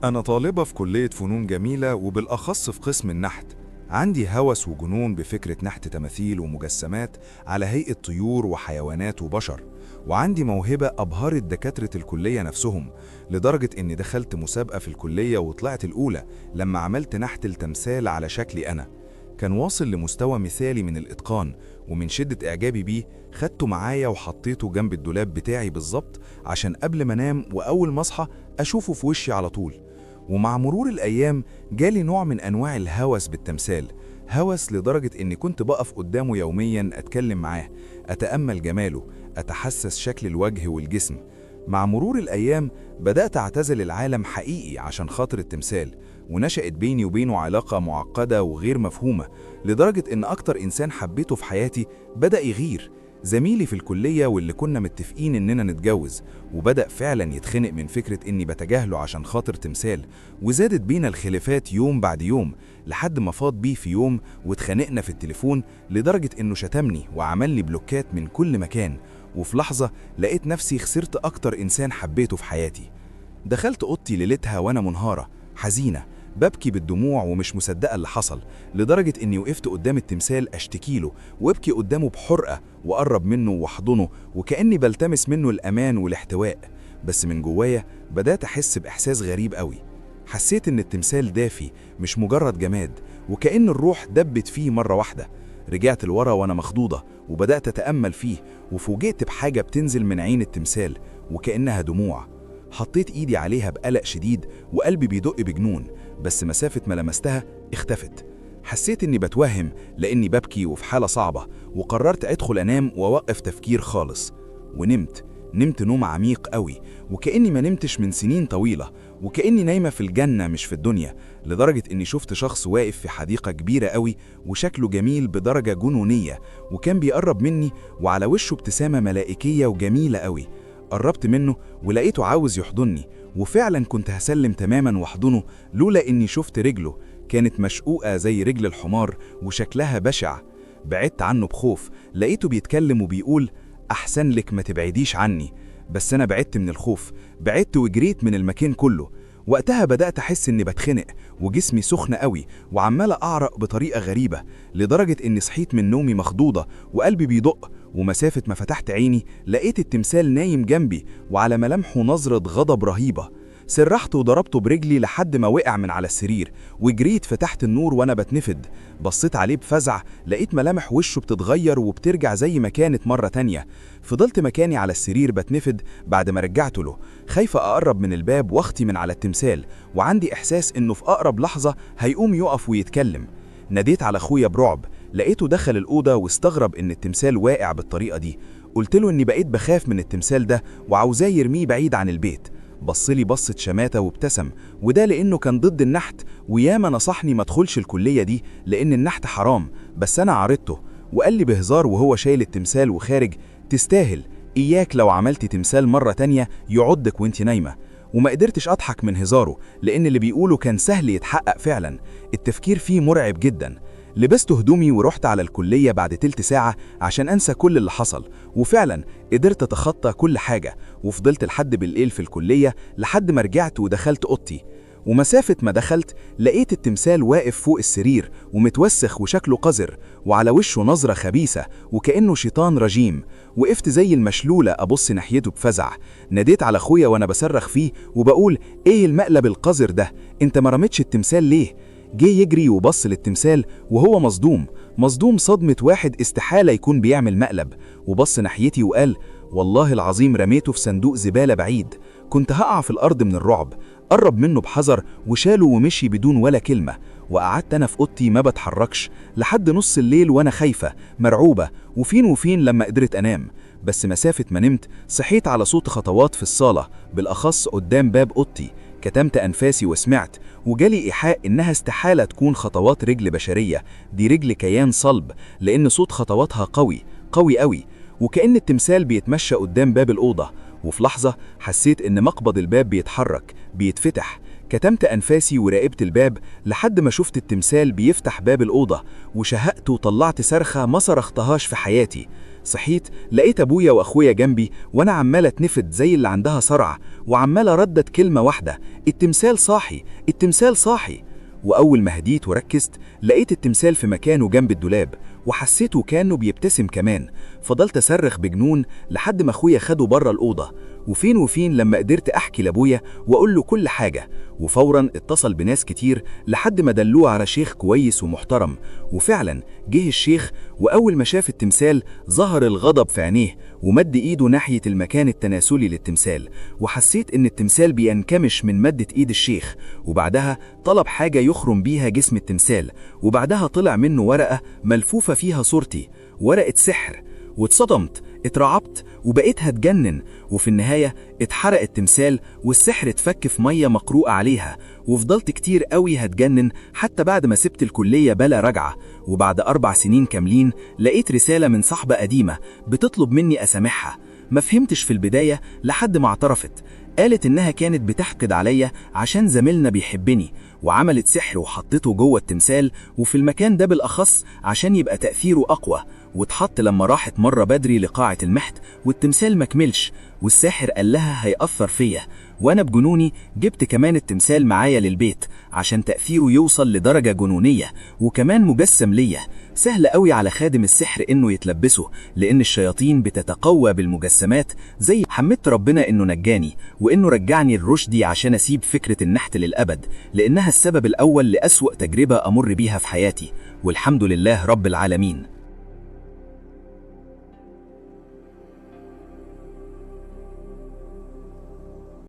أنا طالبة في كلية فنون جميلة وبالأخص في قسم النحت. عندي هوس وجنون بفكرة نحت تماثيل ومجسمات على هيئة طيور وحيوانات وبشر، وعندي موهبة أبهرت دكاترة الكلية نفسهم، لدرجة إني دخلت مسابقة في الكلية وطلعت الأولى لما عملت نحت التمثال على شكلي أنا. كان واصل لمستوى مثالي من الإتقان، ومن شدة إعجابي بيه خدته معايا وحطيته جنب الدولاب بتاعي بالظبط عشان قبل ما أنام وأول ما أصحى أشوفه في وشي على طول. ومع مرور الأيام جالي نوع من أنواع الهوس بالتمثال، هوس لدرجة إني كنت بقف قدامه يومياً أتكلم معاه، أتأمل جماله، أتحسس شكل الوجه والجسم. مع مرور الأيام بدأت أعتزل العالم حقيقي عشان خاطر التمثال، ونشأت بيني وبينه علاقة معقدة وغير مفهومة، لدرجة إن أكتر إنسان حبيته في حياتي بدأ يغير، زميلي في الكلية واللي كنا متفقين إننا نتجوز، وبدأ فعلا يتخنق من فكرة إني بتجاهله عشان خاطر تمثال، وزادت بينا الخلافات يوم بعد يوم لحد ما فاض بيه في يوم واتخانقنا في التليفون لدرجة إنه شتمني وعمل لي بلوكات من كل مكان. وفي لحظة لقيت نفسي خسرت أكتر إنسان حبيته في حياتي. دخلت أوضتي ليلتها وأنا منهارة حزينة، ببكي بالدموع ومش مصدقة اللي حصل، لدرجة إني وقفت قدام التمثال أشتكيله وابكي قدامه بحرقة، وأقرب منه وأحضنه وكأني بلتمس منه الأمان والاحتواء. بس من جوايا بدأت أحس بإحساس غريب قوي. حسيت إن التمثال دافي، مش مجرد جماد، وكأن الروح دبت فيه مرة واحدة. رجعت لورا وأنا مخضوضة وبدأت أتأمل فيه، وفوجئت بحاجة بتنزل من عين التمثال وكأنها دموع. حطيت إيدي عليها بقلق شديد وقلبي بيدق بجنون، بس مسافة ما لمستها اختفت. حسيت إني بتوهم لأني ببكي وفي حالة صعبة، وقررت أدخل أنام وأوقف تفكير خالص. ونمت، نمت نوم عميق قوي، وكأني ما نمتش من سنين طويلة، وكأني نايمة في الجنة مش في الدنيا، لدرجة إني شفت شخص واقف في حديقة كبيرة قوي وشكله جميل بدرجة جنونية، وكان بيقرب مني وعلى وشه ابتسامة ملائكية وجميلة قوي. قربت منه ولقيته عاوز يحضني، وفعلا كنت هسلم تماما واحضنه لولا إني شفت رجله كانت مشقوقة زي رجل الحمار وشكلها بشع. بعدت عنه بخوف، لقيته بيتكلم وبيقول أحسن لك ما تبعديش عني. بس أنا بعدت من الخوف، بعدت وجريت من المكان كله. وقتها بدأت أحس إني بتخنق وجسمي سخن قوي وعمال أعرق بطريقة غريبة، لدرجة إني صحيت من نومي مخضوضة وقلبي بيدق. ومسافة ما فتحت عيني لقيت التمثال نايم جنبي وعلى ملامحه نظرة غضب رهيبة. سرحت وضربته برجلي لحد ما وقع من على السرير، وجريت فتحت النور وأنا بتنفد. بصيت عليه بفزع، لقيت ملامح وشه بتتغير وبترجع زي ما كانت مرة تانية. فضلت مكاني على السرير بتنفد بعد ما رجعته له، خايفة أقرب من الباب واختي من على التمثال، وعندي إحساس إنه في أقرب لحظة هيقوم يقف ويتكلم. ناديت على أخويا برعب، لقيته دخل الأوضة واستغرب إن التمثال واقع بالطريقة دي. قلت له إني بقيت بخاف من التمثال ده وعاوزاه يرميه بعيد عن البيت. بصلي بصة شماتة وابتسم، وده لأنه كان ضد النحت، وياما نصحني ما ادخلش الكلية دي لأن النحت حرام، بس أنا عارضته. وقال لي بهزار وهو شايل التمثال وخارج، تستاهل، إياك لو عملتي تمثال مرة تانية يعضك وانت نايمة. وما قدرتش أضحك من هزاره لأن اللي بيقوله كان سهل يتحقق فعلا، التفكير فيه مرعب جدا. لبست هدومي ورحت على الكلية بعد تلت ساعة عشان أنسى كل اللي حصل، وفعلا قدرت أتخطى كل حاجة، وفضلت لحد بالليل في الكلية لحد ما رجعت ودخلت أوضتي. ومسافة ما دخلت لقيت التمثال واقف فوق السرير ومتوسخ وشكله قذر وعلى وشه نظرة خبيثة وكأنه شيطان رجيم. وقفت زي المشلولة أبص ناحيته بفزع. ناديت على أخويا وأنا بصرخ فيه وبقول إيه المقلب القذر ده؟ أنت ما رميتش التمثال ليه؟ جه يجري وبص للتمثال وهو مصدوم، مصدوم صدمة واحد استحالة يكون بيعمل مقلب، وبص ناحيتي وقال والله العظيم رميته في صندوق زبالة بعيد، كنت هقع في الأرض من الرعب. قرب منه بحذر وشاله ومشي بدون ولا كلمة. وقعدت أنا في أوضتي ما بتحركش لحد نص الليل وأنا خايفة مرعوبة، وفين وفين لما قدرت أنام. بس مسافة ما نمت صحيت على صوت خطوات في الصالة، بالأخص قدام باب أوضتي. كتمت أنفاسي وسمعت، وجالي إيحاء إنها استحالة تكون خطوات رجل بشرية، دي رجل كيان صلب، لأن صوت خطواتها قوي قوي قوي، وكأن التمثال بيتمشى قدام باب الأوضة. وفي لحظة حسيت إن مقبض الباب بيتحرك بيتفتح. كتمت أنفاسي وراقبت الباب لحد ما شفت التمثال بيفتح باب الأوضة، وشهقت وطلعت صرخة ما صرختهاش في حياتي. صحيت لقيت أبويا وأخويا جنبي وأنا عمالة اتنفد زي اللي عندها صرع، وعمالة ردت كلمة واحدة: التمثال صاحي، التمثال صاحي. وأول ما هديت وركزت لقيت التمثال في مكانه جنب الدولاب، وحسيته كأنه بيبتسم كمان. فضلت أصرخ بجنون لحد ما أخويا خده بره الأوضة، وفين وفين لما قدرت أحكي لأبويا وأقول له كل حاجة. وفورا اتصل بناس كتير لحد ما دلوه على شيخ كويس ومحترم، وفعلا جه الشيخ، وأول ما شاف التمثال ظهر الغضب في عينيه ومد إيده ناحية المكان التناسلي للتمثال، وحسيت إن التمثال بينكمش من مدة إيد الشيخ. وبعدها طلب حاجة يخرم بيها جسم التمثال، وبعدها طلع منه ورقة ملفوفة فيها صورتي، ورقة سحر. واتصدمت، اترعبت وبقيت هتجنن. وفي النهاية اتحرق التمثال والسحر اتفك في مية مقروءة عليها، وفضلت كتير قوي هتجنن حتى بعد ما سبت الكلية بلا رجعة. وبعد 4 سنين كاملين لقيت رسالة من صاحبة قديمة بتطلب مني أسامحها. ما فهمتش في البداية لحد ما اعترفت، قالت إنها كانت بتحقد عليا عشان زميلنا بيحبني، وعملت سحر وحطته جوه التمثال وفي المكان ده بالأخص عشان يبقى تأثيره أقوى، واتحط لما راحت مرة بدري لقاعة المحت والتمثال مكملش، والساحر قال لها هيأثر فيا، وأنا بجنوني جبت كمان التمثال معايا للبيت عشان تأثيره يوصل لدرجة جنونية، وكمان مجسم ليا. سهل قوي على خادم السحر إنه يتلبسه، لأن الشياطين بتتقوى بالمجسمات. زي حمدت ربنا إنه نجاني وإنه رجعني لرشدي عشان أسيب فكرة النحت للأبد، لأنها السبب الأول لأسوأ تجربة أمر بيها في حياتي، والحمد لله رب العالمين.